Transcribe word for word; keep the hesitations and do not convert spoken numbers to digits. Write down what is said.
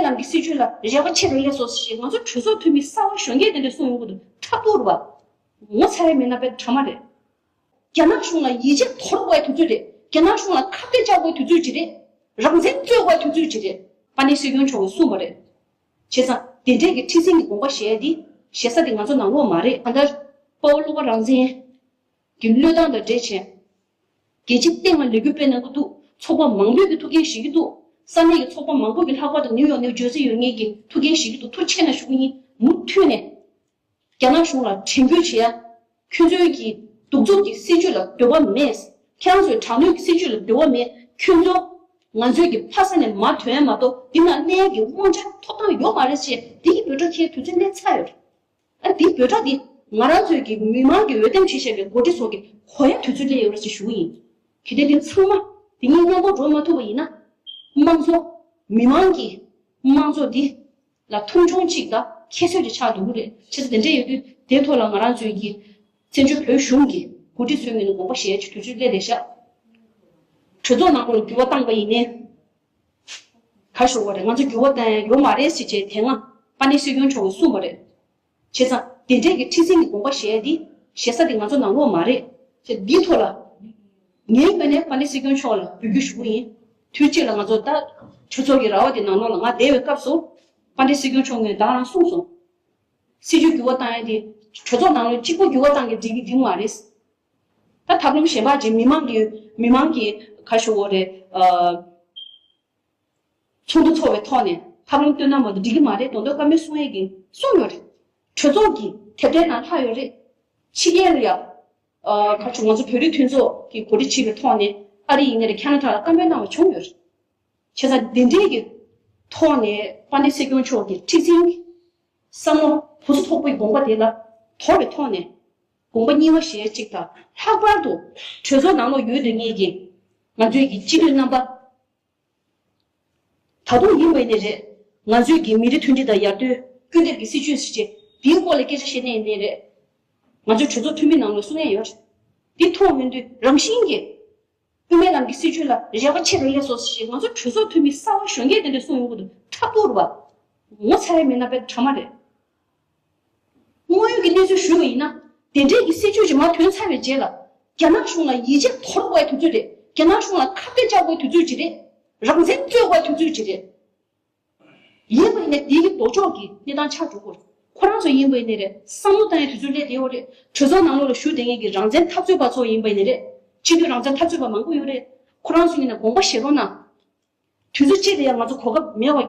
ནང་གི་སྲིད་བྱུས་ལ་རེ་བ་ཆེ་རུ་སླེབས་སོང་ཞེས་ང་ཚོ་གྲོས་ཚོགས་འཐུས་མི་གསར་བ་གཞོན་སྐྱེས་དེ་འདྲས་གསུངས་ཡོང་གི་འདུག་ཁྲ་པོ་རུ་བ། ངོ་ཚ་ཡ་མེད་ན་དཔེ་གྲ་མ་རེད། རྒྱ་ནག་གཞུང་ལ་ཡིད་ཆེས་དོར་དགོས་དུས་ཚོད་རེད། རྒྱ་ནག་གཞུང་ལ་ཁ་གཏད་བཅག་དགོས་དུས་ཚོད་ཅིག་རེད། རང་བཙན་རྩོད་དགོས་དུས་ཚོད་ཅིག་རེད། དཔལ་ལྡན་སྲིད་སྐྱོང་མཆོག་གིས་གསུངས་པ་རེད། བྱས་ཙང་དེ་འདྲས་ཀྱི་ཁྲི་འཛིན་གྱི་དགོངས་པ་བཞེས་འདི་བཞེས་ས་དེ་ང་ཚོ་ནང་ལོགས་མ་རེད། ད་ལྟ་དཔའ་བོ་བློ་དགའ་རང་བཙན་གྱི་བློས་བཏང་དང་འབྲེལ་བྱས། རྒྱལ་སྤྱིའི་སྟེང་ལ་ལས་འགུལ་སྤེལ་གནང་གི་འདུག་ཚོགས་པ་མང་པོས་ཀྱི་ཐུགས་འགན་བཞེས་ཀྱི་འདུག་ས་གནས་ཀྱི་ཚོགས་པ་མང་པོ་གིས་ལྷག་པར་དུ་ནིའུ་ཡོག་ནིའུ་ཇར་སི་ཡོད་མཁན་གྱིས་ཐུགས་འགན་བཞེས་ཀྱི་འདུག་ཐུགས་རྗེ་ཆེ་གནང་ཞུ་གི་ཡིན། མུ་མཐུད་ནས་རྒྱ་ནག་གཞུང་ལ་དྲན་སྐུལ་བྱེད་ཡ། ཁྱོད་ཚོའི་གི་གདུག་རྩུབ་ཀྱི་སྲིད་བྱུས་ལ་འདོད་པ་མེད། ཁྱེད་རང་ཚོའི་དྲག་གནོན་གྱི་སྲིད་བྱུས་ལ་འདོད་པ་མེད། ཁྱོད་ཚོ་ང་ཚོའི་གི་ཕ་ས་ནས་མར་ཐོན་ཡ་མ་གཏོགས་འདི་ན་གནས་ཡ་གི་དབང་ཆ་ཐོབ་ཐང་ཡོད་མ་རེད་ཅེས་འདི་གི་འབོད་སྒྲ་འཁྱེར་དུས་ཚོད་སླེབས་ཚར་ཡོད་རེད། ཨ་འདིའི་འབོད་སྒྲ་འདི་ང་རང་ཚོའི་གི་མི་མང་གི་འོས་འདེམས་བྱས་བཞག་པའི་འགོ་ཁྲིད་ཚོ་གི་གོ་ཡ་དུས་ཚོད་སླེབས་ཡོད་རེད་ཅེས་ཞུ་གི་ཡིན། གལ་ཏེ་འདི་ཚང་མ་འདི་གཉིས་མཉམ་པོ་འགྲོ་མ་ཐུབ་པ་ཡིན་ན། དམངས་གཙོ། མི་མང་གི་དམངས་གཙོ་འདི་ལ་མཐོང་ཆུང་གཅིག་དང་ཁྱད་གསོད་ཅིག་ཆགས་འདུག་གི་རེད། བྱས་ཙང་དེ་འདྲ་ཡོད་དུས་དེའི་ཐོག་ལ་ང་རང་ཚོའི་གི་བཙན་བྱོལ་བོད་གཞུང་གི་འགོ་ཁྲིད་ཚོའི་ངོས་ནས་དགོངས་པ་བཞེས་ཀྱི་དུས་ཚོད་སླེབས་བསྡད་ཤག་གྲོས་ཚོགས་ནང་ལོགས་ལ་འགྱུར་བ་བཏང་པ་ཡིན་ནའི། ག་ཞུ་བ་རེད། ང་ཚོ་འགྱུར་བ་བཏང་ཡ་ཡོད་མ་རེད་ཟེར་བྱས་དེ་སྔ་དཔལ་ལྡན་སྲིད་སྐྱོང་མཆོག་གིས་གསུངས་པ་རེད། བྱས་ཙང་དེ་འདྲས་ཀྱི་ཁྲི་འཛིན་གྱི་དགོངས་པ་བཞེས་འདི་བཞེས་ས་དེ་ང་ཚོ་ནང་ལོགས་མ་རེད། བྱས་འདིའི་ཐོག་ལ་ངའི་ངོས་ནས་དཔལ་ལྡན་སྲིད་སྐྱོང་མཆོག་ལ་འབོད་སྐུལ་ཞུ་གི་ཡིན། དུས་གཅིག་ལ་ང་ཚོ་ད་གྲོས་ཚོགས་ཀྱི་ར་བ་དེ་ནང་ལོགས་ལ་ང་བསྡད་པའི་སྐབས་སུ་དཔལ་ལྡན་སྲིད་སྐྱོང་མཆོག་ངོས་ད་རང་གསུངས་སོང་། སྲིད་བྱུས་འགྱུར་བ་བཏང་ཡ་དེ་གྲོས་ཚོགས་ནང་ལོགས་གཅིག་པོ་འགྱུར་བ་བཏང་གི་འགྲིག་གི་འགྲིག་མ་རེད། ད་ཐབས་ལམ་གཞན་པ་ཅིག་མི་མང་གི་མི་མང་གི་ག་ཞུ་བ་རེད། ཚོགས་འདུ་ཚོགས་པའི་ཐོག་ནས་ཐབས་ལམ་བཏོན་ན་མ་གཏོགས་འགྲིག་གི་མ་རེད། དོན་དག་བཀའ་མོལ་གསུང་ཡས་ཀྱི་གསུང་ཡོད་རེད། གྲོས་ཚོགས་ཀྱི་དེབ་ཐེར་ནང་ལྷག་ཡོད་རེད། ཕྱི་རྒྱལ་ལ་ཡ། ཨ་ག་ཚོད་ང་ཚོ་བོད་རིགས་མཐུན་ཚོགས་ཀྱི་གོ་སྒྲིག་བྱས་པའི་ཐོག་ནས་ཨ་རི་ཡིན་ནའི་རེད། ཁ་ན་ཌ་ལ་བཀའ་མོལ་གནང་བ་བྱུང་ཡོད་རེད། བྱས་ཙང་འདི་འདྲའི་གི་ཐོག་ནས་དཔལ་ལྡན་སྲིད་སྐྱོང་མཆོག་གི་ཁྲི་འཛིན་གྱི་བསམ་བློ་ཕུན་སུམ་ཚོགས་པོའི་དགོངས་པ་དེ་ལ་དོར་བའི་ཐོག་ནས་དགོངས་པ་གཉིས་པ་ཞེས་གཅིག་དང་། ལྷག་པར་དུ་གྲོས་ཚོགས་ནང་ལོགས་ཡོད་དེ་ངེད་ཀྱི་ང་ཚོའི་གི་སྤྱི་འཐུས་རྣམ་པ། ད་དུང་ཡིན་པ་ཡིན་ནའི་རེད། ང་ཚོའི་གི་མི་རིགས་མཐུན་སྒྲིལ་དང་ཡར་ཐོན་སྐུལ་འདེད་ཀྱི་སྲིད་བྱུས་ཟེར་བྱས་དེའི་སྐོར་ལ་སྐད་ཆ་བཤད་ནས་ཡིན་ནའི་རེད། ང་ཚོའི་གྲོས་ཚོགས་འཐུས་མི་ནང་ལ་གསུང་ཡས་ཡོད་རེད། འདི་མཐོང་མི་འདུག་རང་བཞིན་གྱིས་དབུ་མའི་ལམ་གྱི་སྲིད་བྱུས་ལ་རེ་བ་ཆེ་རུ་སླེབས་སོང་ཞེས་ང་ཚོ་གྲོས་ཚོགས་འཐུས་མི་གསར་བ་གཞོན་སྐྱེས་དེ་འདྲ་གསུང་ཡོང་གི་འདུག་ཁྲ་པོ་རུ་བ། ངོ་ཚ་ཡ་མེད་ན་དཔེ་གྲ་མ་རེད། དངོས་ཡོད་ཀྱི་གནས་ཚུལ་ཞུས་པ་ཡིན་ན། དེ་འདྲའི་གི་སྲིད་བྱུས་ཅིག་མར་ཐོན་ཚར་བའི་རྗེས་ལ། རྒྱ་ནག་གཞུང་ལ་ཡིད་ཆེས་དོར་དགོས་པའི་དུས་ཚོད་རེད། རྒྱ་ནག་གཞུང་ལ་ཁ་གཏད་བཅག་དགོས་དུས་ཚོད་ཅིག་རེད། རང་བཙན་རྩོད་དགོས་དུས་ཚོད་ཅིག་རེད། ཡིན་པ་ཡིན་ནའི་དེའི་གི་ལྡོག་ཕྱོགས་ཀྱི་གནས་སྟངས་ཆགས་འགྲོ་གི་རེད། ཁོ་རང་ཚོ་ཡིན་པ་ཡིན་ནའི་རེད། བསམ་བློ་བཏང་ཡའི་དུས་ཚོད་སླེབས་བསྡད་ཡོད་རེད། གྲོས་ཚོགས་ནང་ལོགས་ལ་བཞུགས་བསྡད་མཁན་གྱི་རང་བཙན་འཐབ་རྩོད་པ་ཚོ་ཡིན་པ་ཡིན་ནའི་རེད། སྤྱི་འཐུས་རང་བཙན་འཐབ་རྩོད་པ་མང་པོ་ཡོད་རེད། ཁོ་རང་ཚོ་ཡིན་ནའི་དགོངས་པ་བཞེས་རོགས་གནང་། དུས་ཚོད་གཅིག་ལ་ཡང་ང་ཚོ་གོ་སྐབས་མེད་པ་